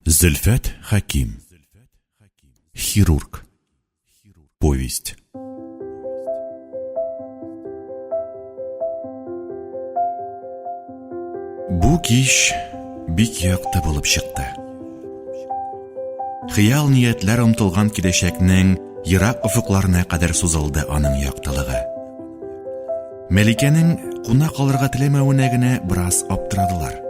Зөлфәт Хәким. Хирург. Повесть. Бу кич бик якты булып чыкты. Хыял ниятләр омтылган киләчәкнең ерак офыкларына кадәр сузылды аның яктылыгы. Мәликәнең куна калырга теләмәвенә генә бераз аптырадылар.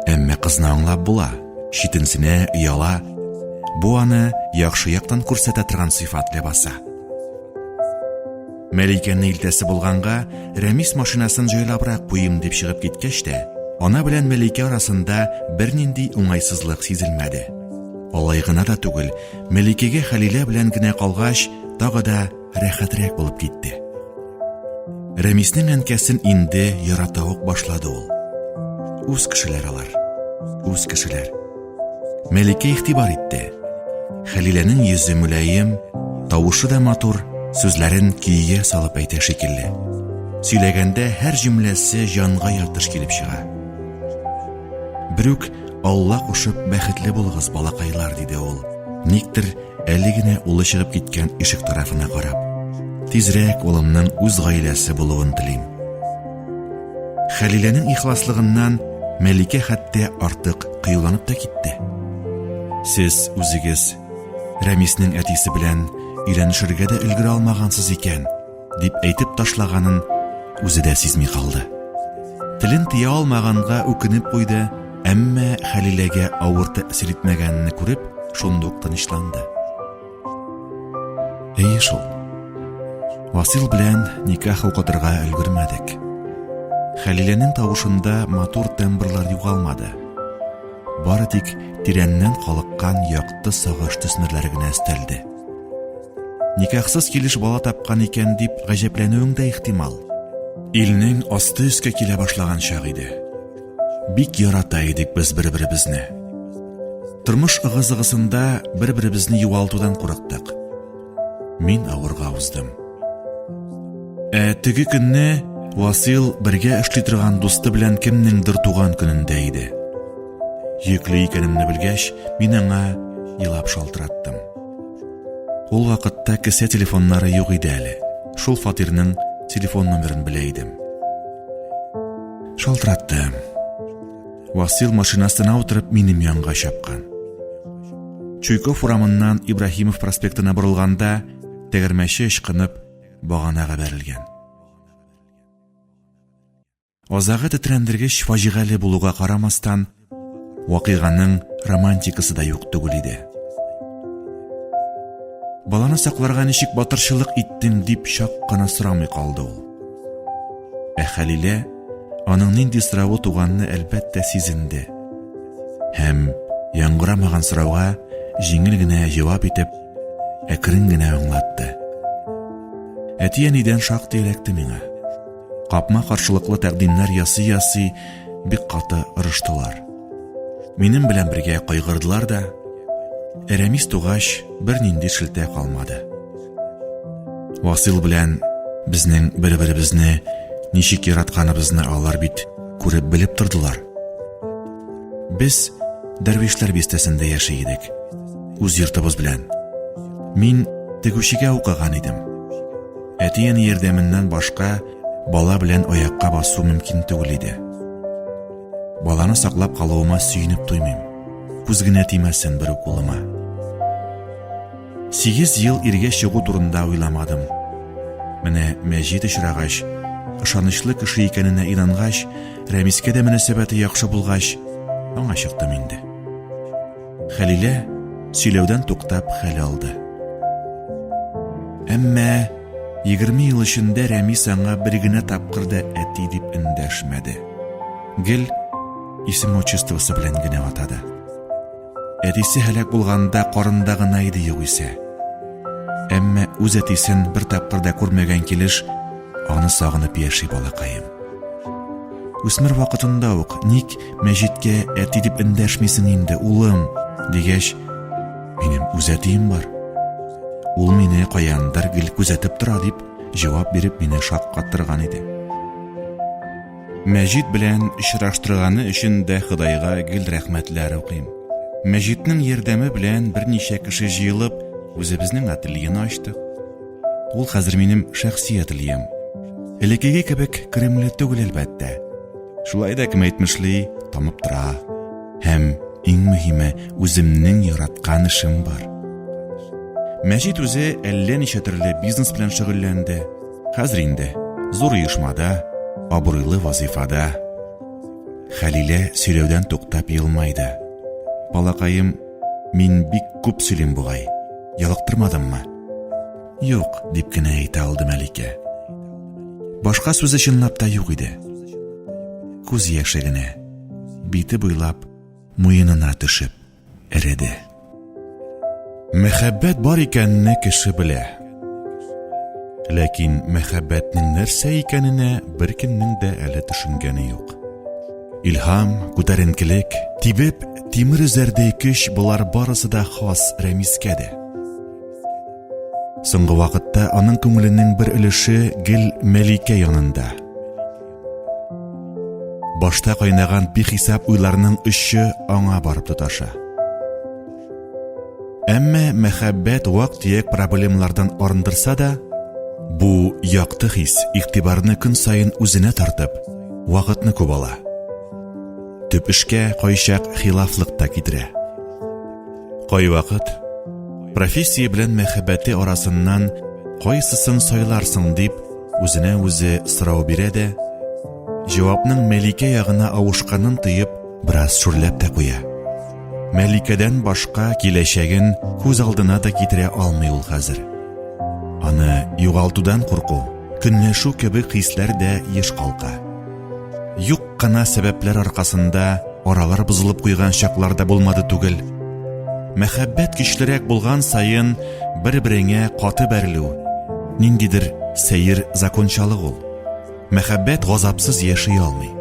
Әмма кызны аңлап була, читенсенә, ояла. Бу аны яхшы яктан күрсәтә торган сыйфат ләбаса. Мәликәне илтәсе булганга, Рәмис машинасын җайлабрак куйым дип чыгып киткәч тә, ана белән Мәликә арасында бернинди уңайсызлык сизелмәде. Алай гына да түгел, Мәликәгә Хәлилә белән генә калгач, тагы да рәхәтрәк булып китте. Рәмиснең әнкәсен инде ярата ук башлады ул. Үз кешеләр алар. Үз кешеләр. Мәликә игътибар итте. Хәлиләнең йөзе мөлаем, тавышы да матур, сүзләрен көйгә салып әйтә шикелле. Сөйләгәндә һәр җөмләсе җанга ятыш килеп чыга. Берүк Алла кушып бәхетле булыгыз, балакайлар, диде ул. Никтер Әле генә улы чыгып киткән ишек тарафына карап. Тизрәк улымның үз гаиләсе булуын телим. Хәлиләнең ихласлыгыннан Мәликә хәтта артык кыюланып та китте. Сез үзегез Рәмиснең әтисе белән өйләнешергә дә өлгерә алмагансыз икән, дип әйтеп ташлаганын үзе дә сизми калды. Телен тыя алмаганга үкенеп куйды, әмма Хәлиләгә авыр тәэсир итмәгәнне күреп, шундук тынычланды. Әйе шул. Васил белән никах укытырга өлгермәдек. Хәлиләнең тавышында матур тембрлар югалмады. Бары тик тирәннән калыккан якты сагыш төсмерләре генә өстәлде. Никахсыз килеш бала тапкан икән дип гаҗәпләнүең дә ихтимал. Илнең асты өскә килә башлаган чак иде. Бик ярата идек без бер-беребезне. Тормыш ыгы-зыгысында бер-беребезне югалтудан курыктык. Мин авырга уздым. Ә теге көнне Васил бергә эшли торган дусты белән кемнеңдер туган көнендә иде. Йөкле икәнемне белгәч, мин аңа елап шалтыраттым. Ул вакытта кесә телефоннары юк иде әле. Шул фатирның телефон номерын белә идем. Шалтыраттым. Васил машинасына утырып минем янга чапкан. Чуйков урамыннан Ибраһимов проспектына борылганда, тәгәрмәче ычкынып, баганага бәрелгән. Азагы тетрәндергеч фаҗигале булуга карамастан, вакыйганың романтикасы да юк түгел иде. Баланы сакларга ничек батырчылык иттең дип чак кына сорамый калды ул. Ә Хәлилә аның нинди соравы туганны әлбәттә сизенде. Һәм яңгырамаган сорауга җиңел генә җавап итеп, әкрен генә аңлатты. Әти-әнидән шактый эләкте миңа. Капма-каршылыклы тәкъдимнәр ясый-ясый бик каты орыштылар. Минем белән бергә кайгырдылар да, Рәмис тугач, бернинди шелтә калмады. Васил белән безнең бер-беребезне ничек яратканыбызны алар бит күреп белеп тордылар. Без Дәрвишләр бистәсендә яши идек. Үз йортыбыз белән. Мин тегүчегә укыган идем. Әти-әни ярдәменнән башка бала белән аякка басу мөмкин түгел иде. Баланы саклап калуыма сөенеп туймыйм. Күз генә тимәсен бер кулыма. Сигез ел иргә чыгу турында уйламадым. Менә Мәҗит очрагач, ышанычлы кеше икәненә инангач, Рәмискә дә мөнәсәбәте яхшы булгач, аңа чыктым инде. Хәлилә сөйләүдән туктап хәл алды. Әмма 20 ел эчендә Рәмис аңа бер генә тапкыр да әти дип эндәшмәде. Гел исем-отчествосы белән генә атады. Әтисе һәлак булганда карында гына иде югыйсә. Әмма үз әтисен бер тапкыр да күрмәгән килеш аны сагынып яши балакаем. Үсмер вакытында ук ник Мәҗиткә әти дип эндәшмисең инде, улым, дигәч, минем үз әтием бар. Ул мине каяндыр гел күзәтеп тора дип җавап биреп мине шаккаттырган иде. Мәҗит белән очраштырганы өчен дә Ходайга гел рәхмәтләр укыйм. Мәҗитнең ярдәме белән берничә кеше җыелып, үзебезнең ательены ачтык. Ул хәзер минем шәхси ательем. Элеккеге кебек керемле түгел, әлбәттә. Шулай да, кем әйтмешли, тамып тора. Һәм иң мөһиме, үземнең яраткан эшем бар. Мәҗит үзе әллә ничә төрле бизнес белән шөгыльләнде. Хәзер инде зур оешмада, абруйлы вазыйфада. Хәлилә сөйләүдән туктап елмайды. Балакаем, мин бик күп сөйлим бугай. Ялыктырмадыммы? Юк, дип кенә әйтә алды Мәликә. Башка сүзе чынлап та юк иде. Күз яше генә бите буйлап муенына төшеп эреде. Мәхәббәт бар икәнне кеше белә. Ләкин мәхәббәтнең нәрсә икәненә беркемнең дә әле төшенгәне юк. Илһам, күтәренкелек, тибеп, тимер өзәрдәй көч болар барысы да хас Рәмискә дә. Соңгы вакытта аның күңеленең бер өлеше гел Мәликә янында. Башта кайнаган бихисап уйларның очы аңа барып тоташа. Әмма мәхәббәт вак-төяк проблемалардан арындырса да, бу якты хис игътибарны көн саен үзенә тартып, вакытны күп ала. Төп эшкә кайчак хилафлык та китерә. Кайвакыт профессия белән мәхәббәте арасыннан кайсысын сайларсың дип үзенә үзе сорау бирә дә, җавапның Мәликә ягына авышканын тоеп, бераз шүрләп тә куя. Мәликәдән башка киләчәген күз алдына да китерә алмый ул хәзер. Аны югалтудан курку, көнләшү кебек хисләр дә еш калка. Юк кына сәбәпләр аркасында аралар бозылып куйган чаклар да булмады түгел. Мәхәббәт көчлерәк булган саен бер-береңә каты бәрелү, ниндидер сәер закончалык ул. Мәхәббәт газапсыз яши алмый.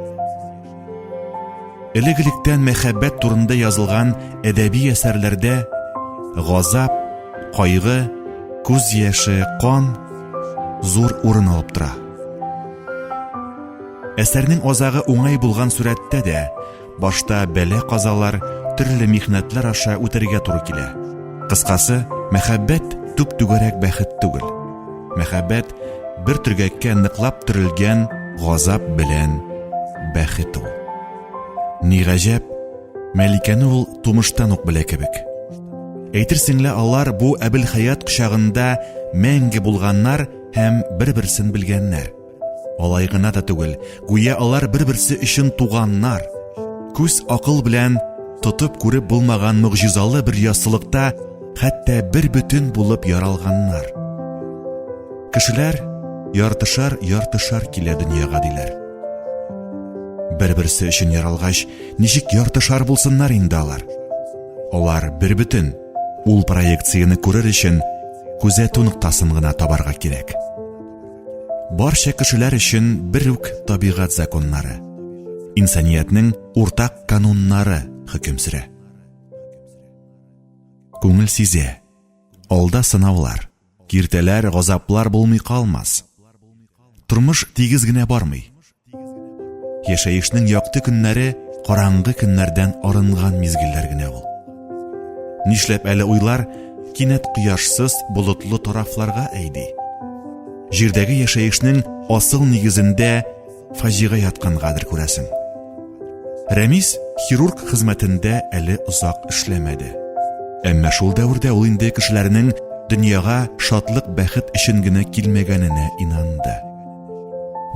Элек-электән мәхәббәт турында язылган әдәби әсәрләрдә газап, кайгы, күз яше, кан зур урын алып тора. Әсәрнең азагы уңай булган сурәттә дә башта бәла-казалар, төрле михнәтләр аша үтәргә туры килә. Кыскасы, мәхәббәт түп-түгәрәк бәхет түгел. Мәхәббәт бер төргәккә ныклап төрелгән газап белән бәхет ул. Ни гаҗәп, Мәликәне ул тумыштан ук белә кебек. Әйтерсең лә алар бу Әбелхаят кочагында мәңге булганнар һәм бер-берсен белгәннәр. Алай гына да түгел, гүя алар бер-берсе өчен туганнар. Күз акыл белән тотып күреп булмаган могҗизалы бер яссылыкта хәтта бер бөтен булып яралганнар. Кешеләр яртышар яртышар килә дөньяга диләр. Бер-берсе өчен яралгач, ничек яртышар булсыннар инде алар? Алар бер бөтен. Ул проекцияне күрер өчен күзәтү ноктасын гына табарга кирәк. Барча кешеләр өчен бер үк табигать законнары, инсаниятнең уртак кануннары хөкем сөрә. Күңел сизә, алда сынаулар, киртәләр, газаплар булмый калмас. Тормыш тигез генә бармый. Яшәешнең якты көннәре караңгы көннәрдән арынган мизгелләр генә ул. Нишләп әле уйлар кинәт кояшсыз болытлы тарафларга әйди? Җирдәге яшәешнең асыл нигезендә фаҗига яткангадыр күрәсең. Рәмис хирург хезмәтендә әле озак эшләмәде. Әмма шул дәвердә ул инде кешеләрнең дөньяга шатлык-бәхет өчен генә килмәгәненә инанды.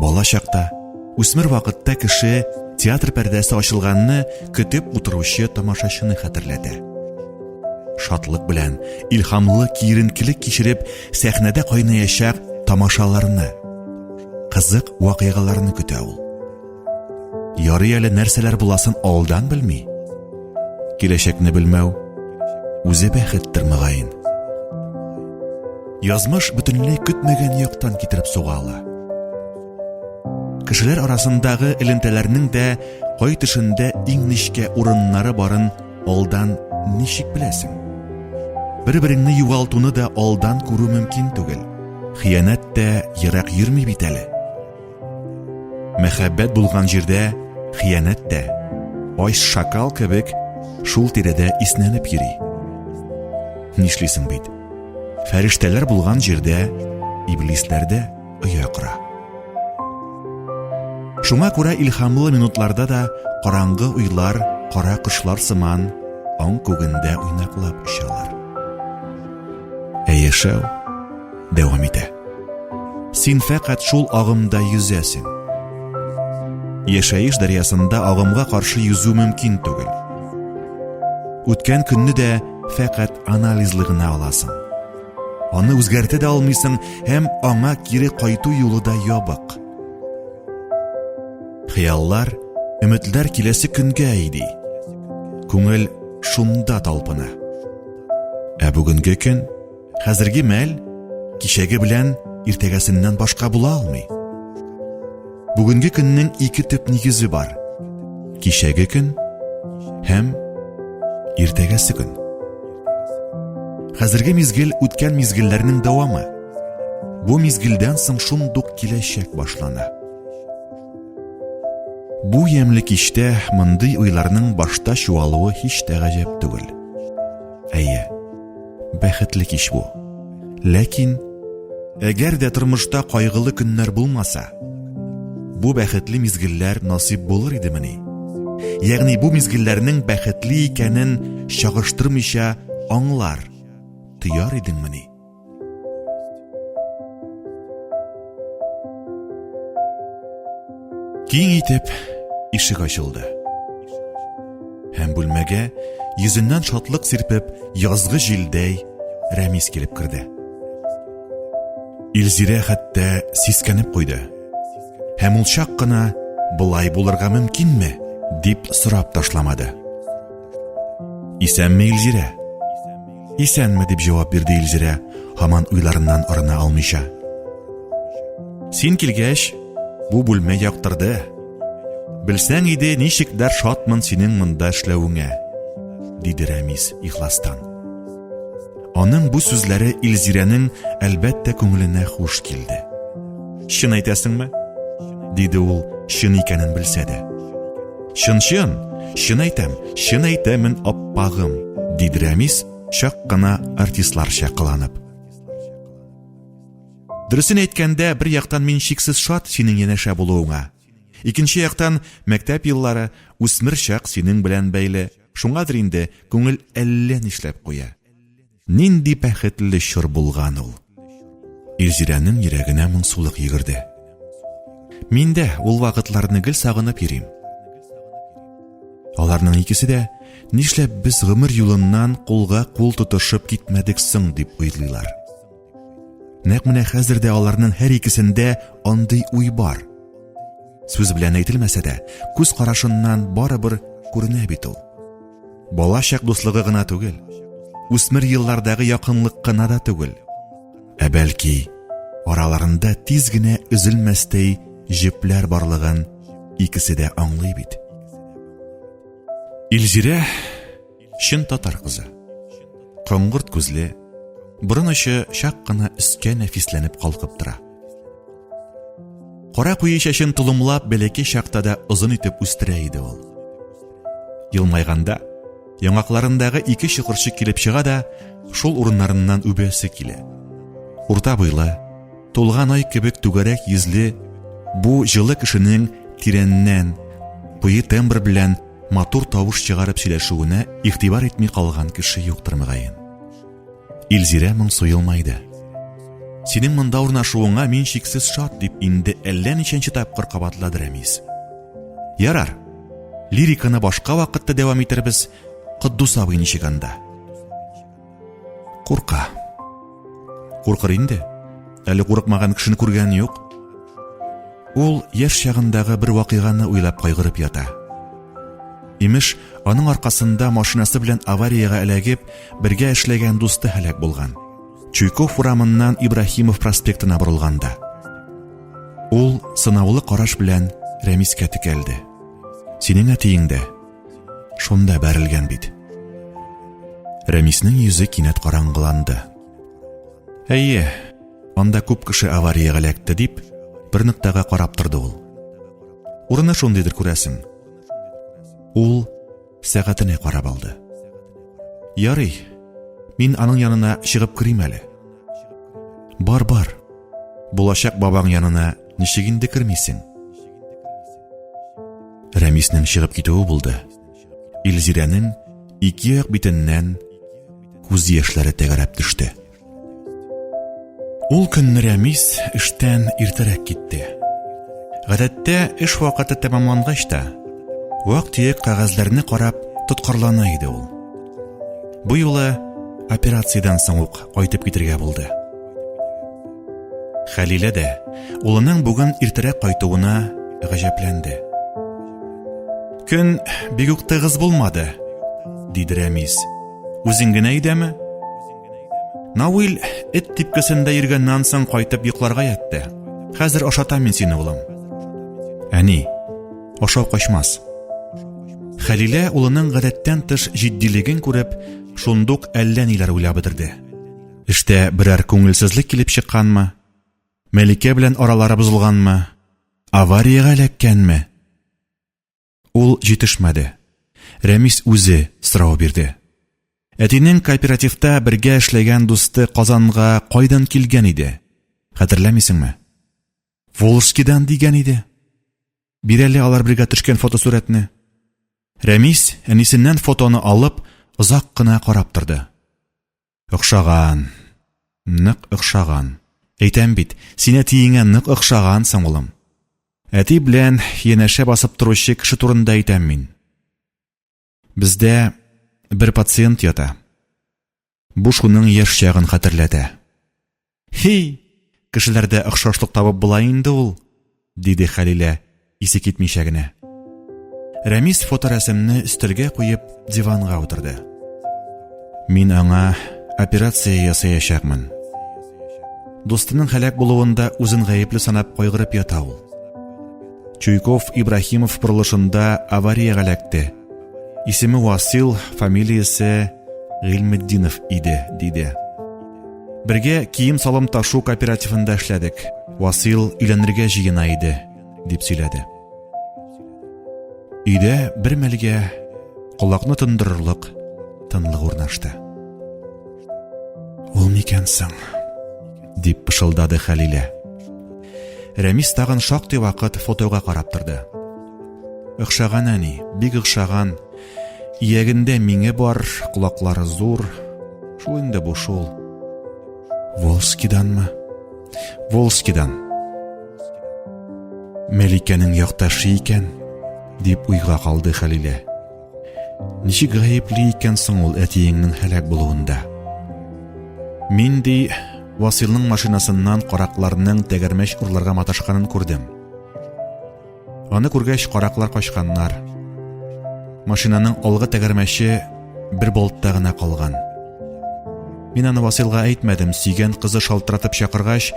Бала чакта, үсмер вакытта кеше театр пәрдәсе ачылганны көтеп утыручы тамашачыны хәтерләтә. Шатлык белән, илһамлы киеренкелек кичереп, сәхнәдә кайнаячак тамашаларны, кызык вакыйгаларны көтә ул. Ярый әле нәрсәләр буласын алдан белми. Киләчәкне белмәү үзе бәхеттер, мөгаен. Язмыш бөтенләй көтмәгән яктан китереп суга ала. Кешеләр арасындагы элемтәләрнең дә кай төшендә иң нечкә урыннары барын алдан ничек беләсең? Бер-береңне югалтуны да алдан күрү мөмкин түгел. Хыянәт тә ерак йөрми бит әле. Мәхәббәт булган җирдә хыянәт тә, ач шакал кебек, шул тирәдә иснәнеп йөри. Нишлисең бит? Фәрештәләр булган җирдә иблисләр дә оя кора. Шуңа күрә илһамлы минутларда да караңгы уйлар кара кошлар сыман аң күгендә уйнаклап очалар. Ә яшәү дәвам итә. Син фәкать шул агымда йөзәсең. Яшәеш дәрьясында агымга каршы йөзү мөмкин түгел. Үткән көнне дә фәкать анализлы гына аласың. Аны үзгәртә дә алмыйсың һәм аңа кире кайту юлы да ябык. Хыяллар, өметләр киләсе көнгә әйди. Күңел шунда талпына. Ә бүгенге көн, хәзерге мәл, кичәге белән иртәгәсеннән башка була алмый. Бүгенге көннең ике төп нигезе бар. Кичәге көн һәм иртәгәсе көн. Хәзерге мизгел үткән мизгелләрнең дәвамы. Бу мизгелдән соң шундук киләчәк башлана. Бу ямьле кичтә мондый уйларның башта чуалуы һич тә гаҗәп түгел. Әйе, бәхетле кич бу. Ләкин әгәр дә тормышта кайгылы көннәр булмаса, бу бәхетле мизгелләр насыйп булыр идемени? Ягъни бу мизгелләрнең бәхетле икәнен чагыштырмыйча аңлар, тояр идеңмени? Киң итеп ишек ачылды. Һәм бүлмәгә йөзеннән шатлык сирпеп, язгы җилдәй Рәмис килеп керде. Илзирә хәтта сискәнеп куйды. Һәм ул чак кына болай булырга мөмкинме дип сорап ташламады. Исәнме, Илзирә? Исәнме, дип җавап бирде Илзирә, һаман уйларыннан арына алмыйча. Син килгәч, бу бүлмә яктырды. Белсәң иде, ничекләр шатмын синең монда эшләвеңә, диде Рәмис ихластан. Аның бу сүзләре Илзирәнең, әлбәттә, күңеленә хуш килде. Чын әйтәсеңме? диде ул, чын икәнен белсә дә. Чын-чын, чын әйтәм, чын әйтәмен, аппагым, диде Рәмис, чак кына артистларча кыланып. Дөресен әйткәндә, бер яктан мин чиксез шат синең янәшә булуыңа. Икенче яктан, мәктәп еллары, үсмер чак синең белән бәйле. Шуңадыр инде, күңел әллә нишләп куя. Нинди бәхетле чор булган ул! Илзирәнең йөрәгенә моңсулык йөгерде. Мин дә ул вакытларны гел сагынып йөрим. Аларның икесе дә, нишләп без гомер юлыннан кулга кул тотышып китмәдек соң, дип уйлыйлар. Нәкъ менә хәзер дә аларның һәр икесендә андый уй бар. Сүз белән әйтелмәсә дә, күз карашыннан барыбер күренә бит ул. Бала чак дуслыгы гына түгел, үсмер еллардагы якынлык кына да түгел. Ә бәлки, араларында тиз генә өзелмәстәй җепләр барлыгын икесе дә аңлый бит. Илзирә чын татар кызы. Коңгырт күзле, борын очы чак кына өскә нәфисләнеп калкып тора. Кара куе чәчен толымлап бәләкәй чакта да озын итеп үстерә иде ул. Елмайганда яңакларындагы ике чокырчык килеп чыга да, шул урыннарыннан үбәсе килә. Урта буйлы, тулган ай кебек түгәрәк йөзле бу җылы кешенең тирәннән, куе тембр белән матур тавыш чыгарып сөйләшүенә игътибар итми калган кеше юктыр мөгаен. Илзирә моңсу елмайды. Синең монда урнашуыңа мин чиксез шат, дип инде әллә ничәнче тапкыр кабатлады Рәмис. Ярар. Лириканы башка вакытта дәвам итербез. Котдус абый ничек анда? Курка. Куркыр инде. Әле курыкмаган кешене күргән юк. Ул яшь чагындагы бер вакыйганы уйлап кайгырып ята. Имеш, аның аркасында машинасы белән авариягә эләгеп, бергә эшләгән дусты һәлак булган. Чуйков урамыннан Ибраһимов проспектына борылганда. Ул сынаулы караш белән Рәмискә текәлде. Синең әтиең дә шунда бәрелгән бит. Рәмиснең йөзе кинәт караңгыланды. Әйе, анда күп кеше авариягә эләкте, дип, бер ноктага карап торды ул. Урыны шундыйдыр, күрәсең. Ул Сәгатенә карап алды. Ярый, мин аның янына чыгып керим әле. Бар, бар. Булачак бабаң янына ничек инде кермисең? Рәмиснең чыгып китүе булды. Илзирәнең ике як битеннән күз яшьләре тәгәрәп төште. Ул көнне Рәмис эштән иртәрәк китте. Гадәттә, эш вакыты тәмамлангач та, вак-төяк кәгазьләрне карап тоткарлана иде ул. Бу юлы операциядән соң ук кайтып китергә булды. Хәлилә дә улының бүген иртәрәк кайтуына гаҗәпләнде. Көн бик үк тыгыз булмады, диде Рәмис. Үзең генә өйдәме? Науил эт типкесендә йөргәннән соң кайтып йокларга ятты. Хәзер ашатам мин сине, улым. Әни, ашау качмас. Хәлилә улының гадәттән тыш җитдилеген күреп, шундук әллә ниләр уйлап бетерде. Эштә берәр күңелсезлек килеп чыкканмы? Мәликә белән аралары бозылганмы? Авариягә эләккәнме? Ул җитешмәде. Рәмис үзе сорау бирде. Әтинең кооперативта бергә эшләгән дусты Казанга кайдан килгән иде? Хәтерләмисеңме? Волжскидан дигән иде. Бир әле алар бергә төшкән фотосурәтне. Рәмис, әнисеннән фотоны алып, озак кына карап торды. Охшаган. Нык охшаган. Әйтәм бит, син әтиеңә нык охшагансың, улым. Әти белән янәшә басып торучы кеше турында әйтәм мин. Бездә бер пациент ята. Бу шуның яшь чагын хәтерләтә. Хи, кешеләрдә охшашлык табып була инде ул, диде Хәлилә, исе китмичә генә. Рәмис фоторәсемне өстәлгә куеп, диванга утырды. Мин аңа операция ясаячакмын. Дустының һәлак булуында үзен гаепле санап кайгырып ята ул. Чуйков Ибрахимов борылышында авариягә эләкте. Исеме Васил, фамилиясе Гыйльметдинов иде, диде. Бергә кием-салым ташу кооперативында эшләдек. Васил өйләнергә җыена иде, дип сөйләде. Өйдә бер мәлгә колакны тондырырлык тынлык урнашты. Ул микән соң? дип пышылдады Хәлилә. Рәмис тагын шактый вакыт фотога карап торды. Охшаган әни, бик охшаган. Иягендә миңе бар, колаклары зур. Шул инде бу шул. Волжскиданмы? Волжскидан. Мәликәнең якташы икән, дип уйга калды Хәлилә. Ничек гаепле икән соң ул әтиеңнең һәлак булуында? Мин ди, Василның машинасыннан каракларның тәгәрмәч урларга маташканын күрдем. Аны күргәч, караклар качканнар. Машинаның алгы тәгәрмәче бер болтта гына калган. Мин аны Василга әйтмәдем, сөйгән кызы шалтыратып чакыргач,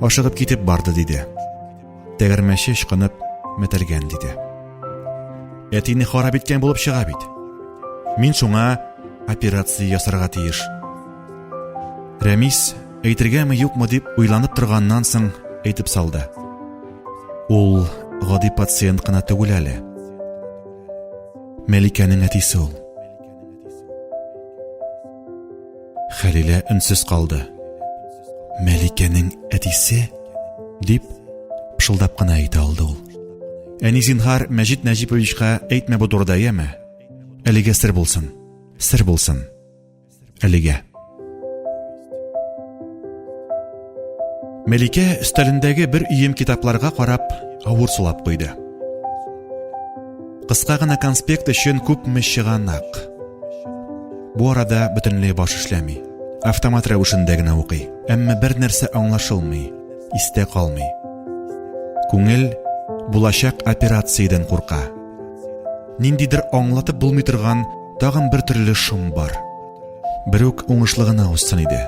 ашыгып китеп барды, диде. Тәгәрмәче ычкынып мәтәлгән, диде. Әтине харап иткән булып чыга бит. Мин шуңа операция ясарга тиеш. Рәмис, әйтергәме юкмы дип уйланып торганнан соң әйтеп салды. Ул гади пациент кына түгел әле. Мәликәнең әтисе ул. Хәлилә өнсез калды. Мәликәнең әтисе? дип пышылдап кына әйтә алды ул. Әни зинһар Мәҗит Нәҗиповичка әйтмә бу турыда, яме? Әлегә сер булсын. Сер булсын. Әлегә. Мәликә өстәлендәге бер өем китапларга карап, авыр сулап куйды. Кыска гына конспект өчен күпме чыганак. Бу арада бөтенләй баш эшләми. Автомат рәвешендә генә укый. Әмма бер нәрсә аңлашылмый, истә калмый. Күңел булачак операциядән курка. Ниндидер аңлатып булмый торган тагын бер төрле шом бар. Берүк уңышлы гына узсын иде.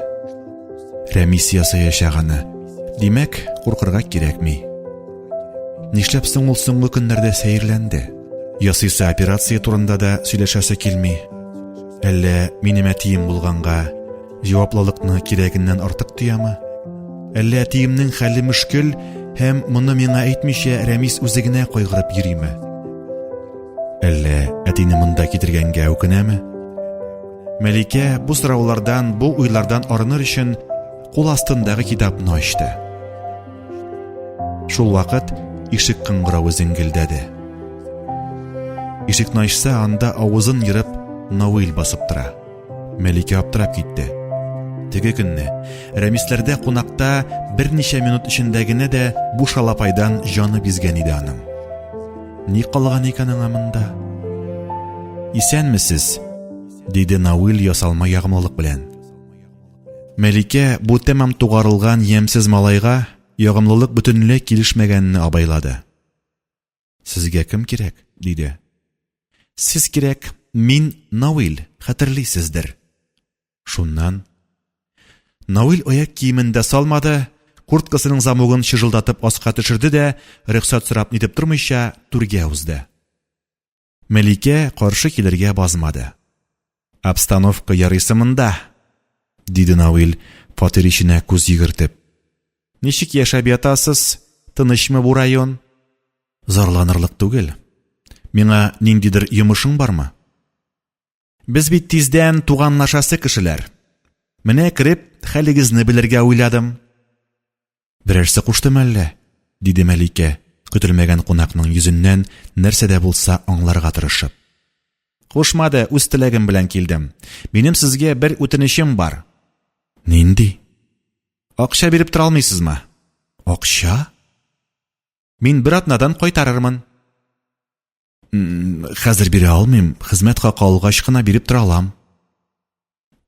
Рәмис ясаячак аны. Димәк, куркырга кирәкми. Нишләп соң ул соңгы көннәрдә сәерләнде? Ясыйсы операция турында да сөйләшәсе килми. Әллә минем әтием булганга җаваплылыкны кирәгеннән артык тоямы? Әллә әтиемнең хәле мөшкел һәм моны миңа әйтмичә Рәмис үзе генә кайгырып йөриме? Әллә әтине монда китергәнгә үкенәме? Мәликә бу сораулардан, бу уйлардан арыныр өчен кул астындагы китапны ачты. Шул вакыт ишек кыңгыравы зеңгелдәде. Ишекне ачса, анда авызын ерып Науил басып тора. Мәликә аптырап китте. Теге көнне Рәмисләрдә кунакта берничә минут эчендә генә дә бу шалапайдан җаны бизгән иде аның. Ни калган икән аңа монда? Исәнмесез, диде Науил ясалма ягымлылык белән. Мәликә бу тәмам тугарылган ямьсез малайга ягымлылык бөтенләй килешмәгәнне абайлады. Сезгә кем кирәк? диде. Сез кирәк, мин Науил, хәтерлисездер. Шуннан Науил аяк киемен дә салмады, курткасының замогын чыжылдатып аска төшерде дә, рөхсәт сорап нитеп тормыйча, түргә узды. Мәликә каршы килергә базмады. Обстановка ярыйсы монда, диде Науил, фатир эченә күз йөгертеп. Ничек яшәп ятасыз? Тынычмы бу район? Зарланырлык түгел. Миңа ниндидер йомышың бармы? Без бит тиздән туганлашасы кешеләр. Менә кереп, хәлегезне белергә уйладым. Берәрсе куштымы әллә? диде Мәликә, көтелмәгән кунакның йөзеннән нәрсә дә булса аңларга тырышып. Кушмады, үз теләгем белән килдем. Минем сезгә бер үтенечем бар. Нинди? Акча биреп тора алмыйсызмы? Акча? Мин бер атнадан кайтарырмын. Хәзер бирә алмыйм, хезмәт хакы алгач кына биреп тора алам.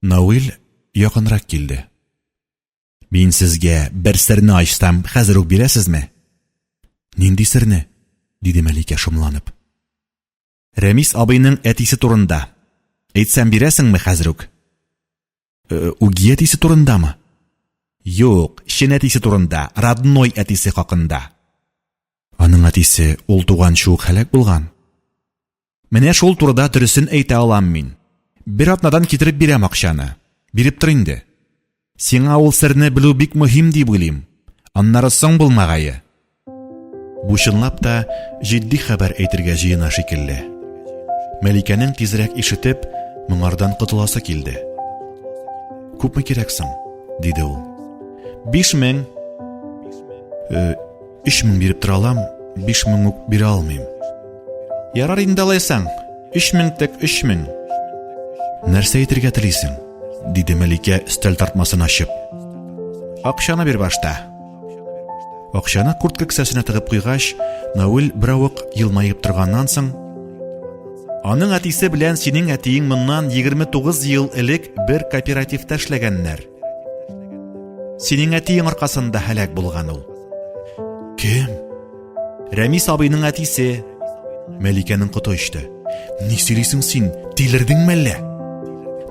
Науил якынрак килде. Мин сезгә бер серне ачсам, хәзер үк бирәсезме? Нинди серне? диде Мәликә шомланып. Рәмис абыйның әтисе турында. Әйтсәм бирәсеңме хәзер үк? Э, үги әтисе турындамы? Юк, чын әтисе турында, родной әтисе хакында. Аның әтисе ул туганчы ук һәлак булган. Менә шул турыда дөресен әйтә алам мин. Бер атнадан китереп бирәм акчаны. Биреп тор инде. Сиңа ул серне белү бик мөһим дип уйлыйм. Аннары соң булмагае. Бу чынлап та җитди хәбәр әйтергә җыена шикелле. Мәликәнең тизрәк ишетеп, моңардан котыласы килде. Күпме кирәк соң? диде ул. 5000. Э, 3000 биреп тора алам, 5000 үк бирә алмыйм. Ярар инде алайсаң. 3000 тек 3000. Нәрсә әйтергә телисең? диде Мәликә өстәл тартмасын ачып. Акчаны бир башта. Акчаны куртка кесәсенә тыгып куйгач, Науил беравык елмаеп торганнан соң, Аның әтисе белән синең әтиең моннан 29 ел элек бер кооперативта эшләгәннәр. Синең әтиең аркасында һәлак булган ул. Кем? Рәмис абыйның әтисе. Мәликәнең коты очты. Ни сөйлисең син? Тилердеңме әллә?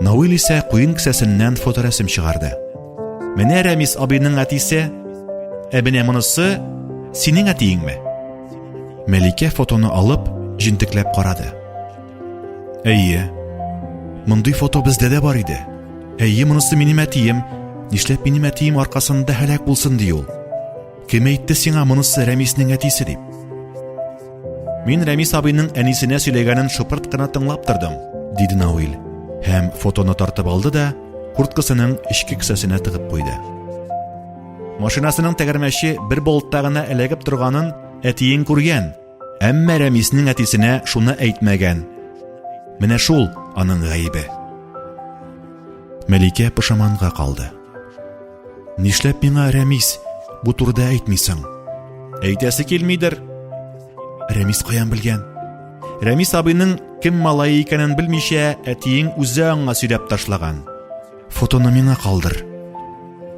Науил исә куен кесәсеннән фоторәсем чыгарды. Менә Рәмис абыйның әтисе. Ә менә монысы синең әтиеңме? Мәликә фотоны алып, җентекләп карады. Әйе. Мондый фото бездә дә бар иде. Әйе, монысы минем әтием. Нишләп минем әтием аркасында һәлак булсын ди ул? Кем әйтте сиңа монысы Рәмиснең әтисе дип? Мин Рәмис абыйның әнисенә сөйләгәнен шыпырт кына тыңлап тордым, диде Науил. Һәм фотоны тартып алды да, курткасының эчке кесәсенә тыгып куйды. Машинасының тәгәрмәче бер болтта гына эләгеп торганын әтиең күргән, әмма Рәмиснең әтисенә шуны әйтмәгән. Менә шул аның гаебе. Мәликә пошаманга калды. Нишләп миңа, Рәмис, бу турыда әйтмисең? Әйтәсе килмидер. Рәмис каян белгән? Рәмис абыйның кем малае икәнен белмичә, әтиең үзе аңа сөйләп ташлаган. Фотоны миңа калдыр,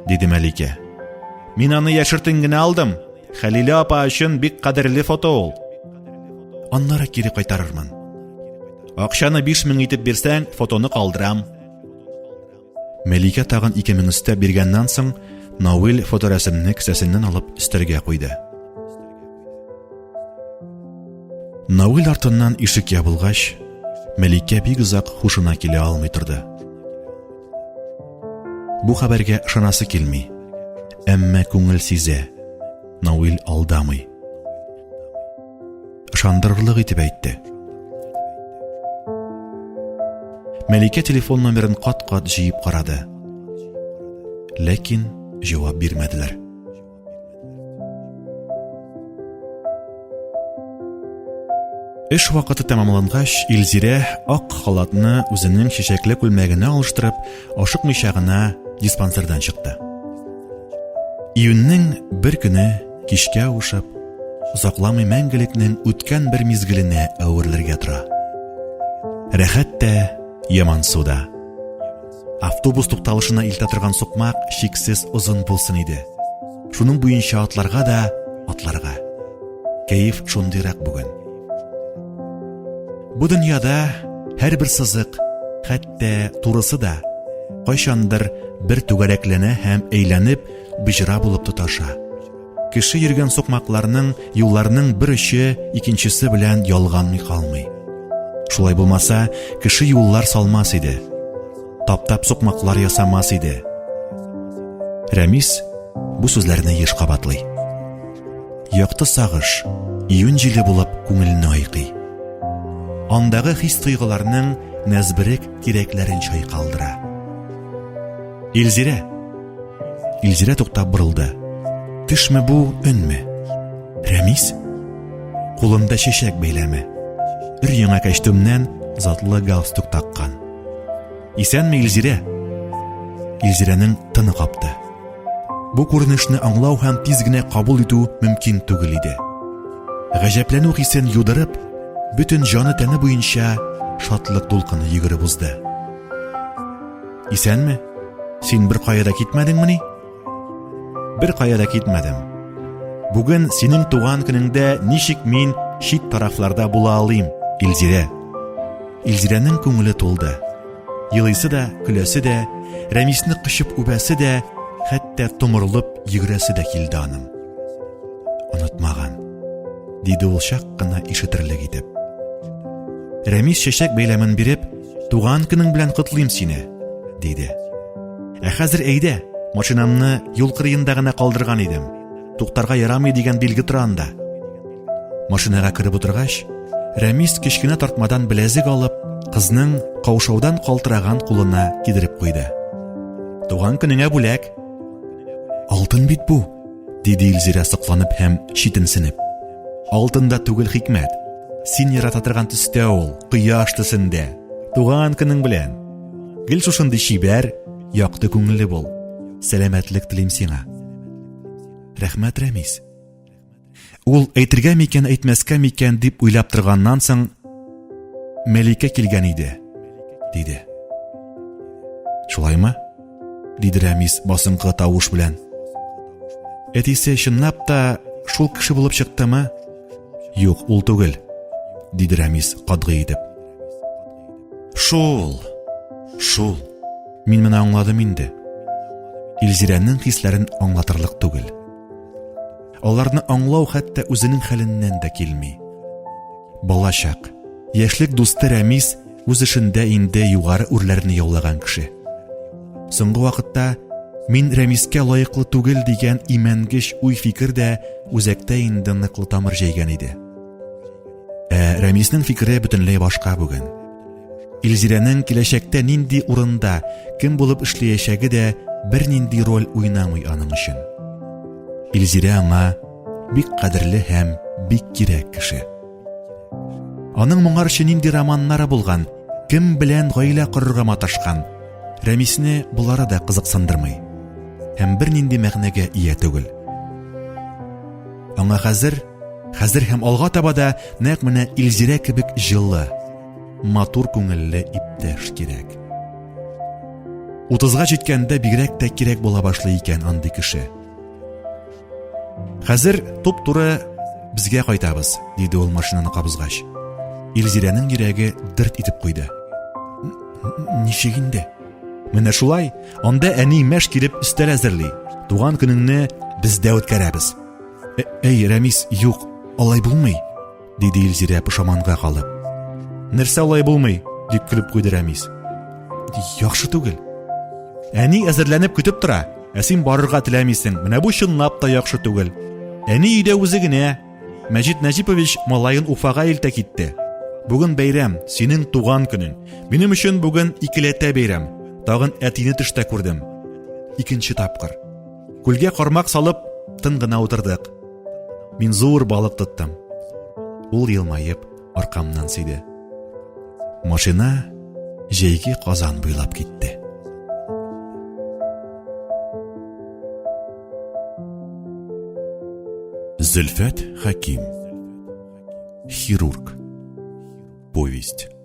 диде Мәликә. Мин аны яшертен генә алдым. Хәлилә апа өчен бик кадерле фото ул. Аннары кире кайтарырмын. Акчаны 5000 итеп бирсәң, фотоны калдырам. Мәликә тагын 2000 өстәп биргәннән соң, Науил фоторәсемне кесәсеннән алып өстәлгә куйды. Науил артыннан ишек ябылгач, Мәликә бик озак хушына килә алмый торды. Бу хәбәргә ышанасы килми. Әмма күңел сизә, Науил алдамый. Ышандырырлык итеп әйтте. Мәликә телефон номерын кат-кат җыеп карады. Ләкин җавап бирмәделәр. Эш вакыты тәмамлангач, Илзирә ак халатны үзенең чәчәкле күлмәгенә алыштырып, ашыкмыйча гына диспансердан чыкты. Июньнең бер көне кичкә авышып, озакламый мәңгелекнең үткән бер мизгеленә әверелергә тора. Рәхәт тә, ямансу да. Автобус тукталышына илтә торган сукмак чиксез озын булсын иде. Шуның буенча атларга да атларга. Кәеф шундыйрак бүген. Бу дөньяда һәрбер сызык, хәтта турысы да, кайчандыр бер түгәрәкләнә һәм әйләнеп боҗра булып тоташа. Кеше йөргән сукмакларның, юлларның бер очы икенчесе белән ялганмый калмый. Шулай булмаса, кеше юллар салмас иде. Таптап сукмаклар ясамас иде. Рәмис бу сүзләрне еш кабатлый. Якты сагыш, июнь җиле булып күңелне айкый. Андагы хис-тойгыларның нәзберек тирәкләрен чайкалдыра. Илзирә! Илзирә туктап борылды. Төшме бу, өнме? Рәмис? Кулында чәчәк бәйләме. Өр-яңа кәчтүмнән затлы галстук таккан. Исәнме, Илзирә? Илзирәнең тыны капты. Бу күренешне аңлау һәм тиз генә кабул итү мөмкин түгел иде. Гаҗәпләнү хисен юдырып, бөтен җаны-тәне буенча шатлык дулкыны йөгереп узды. Исәнме? Син бер кая да китмәдеңмени? Бер кая да китмәдем. Бүген синең туган көнеңдә ничек мин чит тарафларда була алыйм, Илзирә? Илзирәнең күңеле тулды. Елыйсы да, көләсе дә, Рәмисне кочып үбәсе дә, хәтта томырылып йөгерәсе дә килде аның. Онытмаган, диде ул чак кына ишетерлек итеп. Рәмис чәчәк бәйләмен биреп, туган көнең белән котлыйм сине, диде. Ә хәзер әйдә, машинамны юл кырыенда гына калдырган идем. Туктарга ярамый дигән билге тора анда. Машинага кереп утыргач, Рәмис кечкенә тартмадан беләзек алып, кызның каушаудан калтыраган кулына кидереп куйды. Туган көнеңә бүләк. Алтын бит бу, диде Илзирә сокланып һәм читенсенеп. Алтында түгел хикмәт. Син ярата торган төстә ул, кояш төсендә. Туган көнең белән. Гел шушындый чибәр, якты күңелле бул. Сәламәтлек телим сиңа. Рәхмәт, Рәмис. Ул әйтергә микән, әйтмәскә микән дип уйлап торганнан соң, Мәликә килгән иде, диде. Шулаймы? диде Рәмис басынкы тавыш белән. Әтисе чынлап та шул кеше булып чыктымы? Юк, ул түгел, диде Рәмис катгый итеп. Шул, шул. Мин моны аңладым инде. Илзирәнең хисләрен аңлатырлык түгел. Аларны аңлау хәтта үзенең хәленнән дә килми. Балачак, яшьлек дусты Рәмис үз эшендә инде югары үрләрне яулаган кеше. Соңгы вакытта мин Рәмискә лаеклы түгел дигән имәнгеч уй-фикер дә үзәктә инде ныклы тамыр җәйгән иде. Ә Рәмиснең фикере бөтенләй башка бүген. Илзирәнең киләчәктә нинди урында, кем булып эшләячәге дә бернинди роль уйнамый аның өчен. Илзирә аңа бик кадерле һәм бик кирәк кеше. Аның моңарчы нинди романнары булган, кем белән гаилә корырга маташкан, Рәмисне болары да кызыксындырмый һәм бернинди мәгънәгә ия түгел. Аңа хәзер, хәзер һәм алга таба да нәкъ менә Илзирә кебек җылы, матур күңелле иптәш кирәк. Утызга җиткәндә бигрәк тә кирәк була башлый икән андый кеше. Хәзер туп-туры безгә кайтабыз, диде ул машинаны кабызгач. Илзирәнең йөрәге дерт итеп куйды. Ничек инде? Менә шулай, анда әни мәш килеп өстәл әзерли. Туган көнеңне бездә үткәрәбез. Э, әй, Рәмис, юк, алай булмый. Диде Илзирә пошаманга калып. Нәрсә алай булмый? дип көлеп куйды Рәмис. Яхшы түгел. Әни әзерләнеп көтеп тора, ә син барырга теләмисең. Менә бу чынлап та яхшы түгел. Әни өйдә үзе генә. Мәҗит Нәҗипович малаен Уфага илтә китте. Бүген бәйрәм, синең туган көнең. Минем өчен бүген икеләтә бәйрәм. Тагын әтине төштә күрдем. Икенче тапкыр. Күлгә кармак салып, тын гына утырдык. Мин зур балык тоттым. Ул елмаеп, аркамнан сөйде. Машина җәйге Казан буйлап китте. Зөлфәт Хәким. Хирург. Повесть.